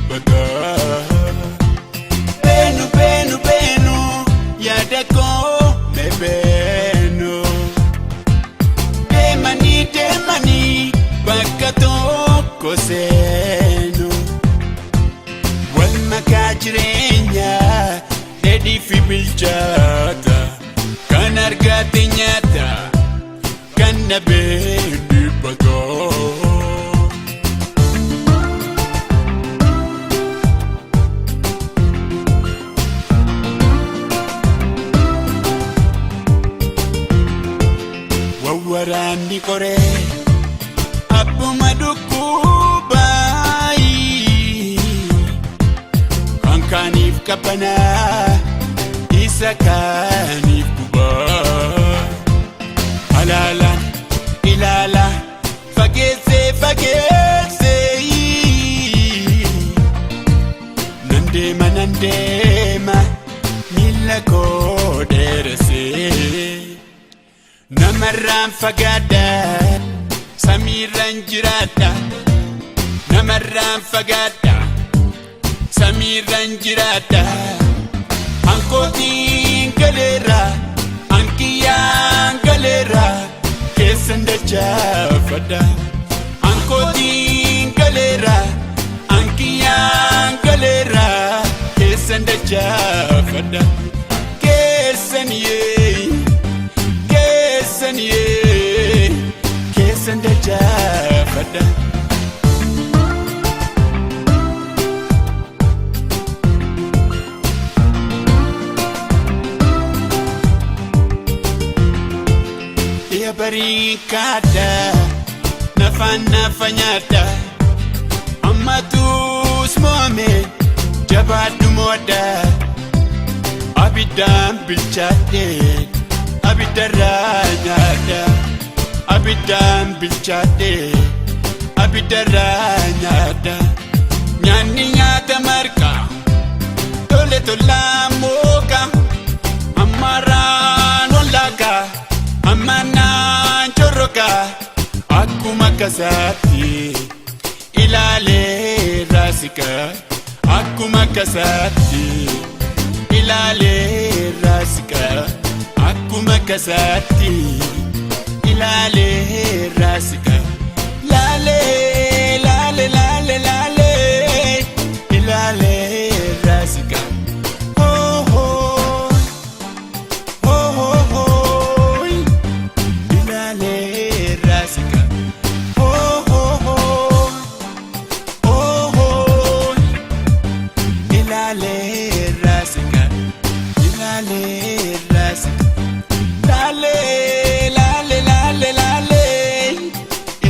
dhibbata. Beenu beenu beenu yaada koo mee beenu. Deemanii deemanii bakka tokko seenu. Wal makaa jireenyaa dheedhii fi bilchaata. Kan argate nyaata kan dhabee dhibbata. Wawwaraanni qoree abbuma dhukkubaayi. Kan kaaniif qabbanaa isa kaaniif gubaa. Alaalaan ilaala fageessee fageessee. Nan deema nan deema miila koo dheeressee. Namarraan fagaadha samiirraan jiraadha. Namarraan fagaadha samiirraan jiraadha. Ankootiin galeera ankiyyaan galeera keessan dachaafadha. Ankootiin galeera ankiyyaan galeera keessan dachaafadha. Keessan yee. Keessan yee keessan dachaafadha. Dhiya barii kaadha nafaan nafa nyaadha. Ammatuus mo'ame jabaadhu mo'adha. Abiddaan bilchaadhe abiddarraa nyaadha. Abiddaan bilchaadhe abiddarraa nyaadha. Nyaanni nyaata marqa tole tolaa mooka. Ammarraan ollaaka ammanaan chorroka. Akkuma kasaatti ilaalee raasika. Akkuma kasaatti ilaalee raasika. Akkuma kasaatti ilaalee raasika. Laalee laalee laalee laalee ilaalee raasika. Hoo hoo hoo hoo hoo ilaalee raasika. Hoo hoo hoo hoo hoo ilaalee raasika. Ilaalee raasika. Laalee laalee laalee laalee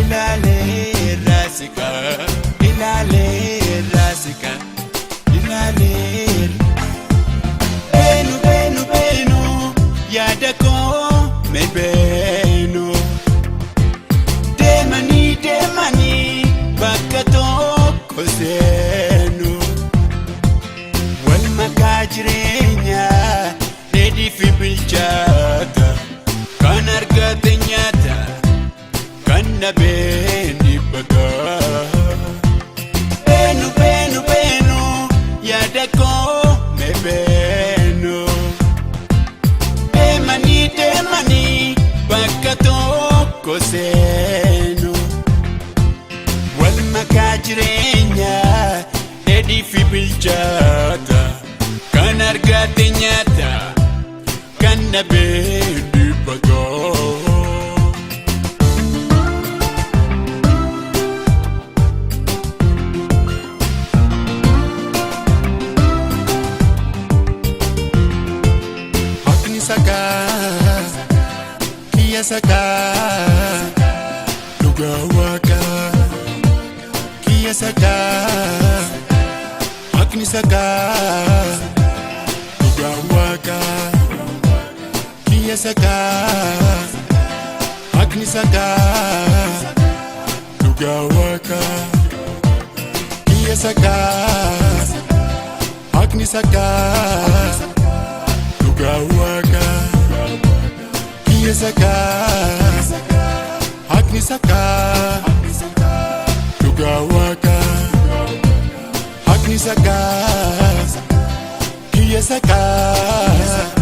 ilaalee raasika. Ilaalee raasika. Ilaalee. Beenu beenu beenu yaada koo mee beenu. Deemanii deemanii bakka tokko seenu. Wal makaa jireenyaa dheedhii fi bilchaata. Kan argate nyaata kan dhabee dhibbata. Beenu beenu beenu yaada koo mee beenu. Deemanii deemanii bakka tokko seenu. Wal makaa jireenyaa dheedhii fi bilchaata. Kan argate nyaata kan dhabee dhibbata. Haqni sakaa kiyya sakaa dhugaa waaqaa kiyya sakaa haqni sakaa dhugaa waaqaa kiyya sakaa haqni sakaa dhugaa waaqaa kiyya sakaa haqni sakaa dhugaa waaqaa kiyya sakaa haqni sakaa dhugaa waaqaa haqni Haqni sakaa kiyya sakaa.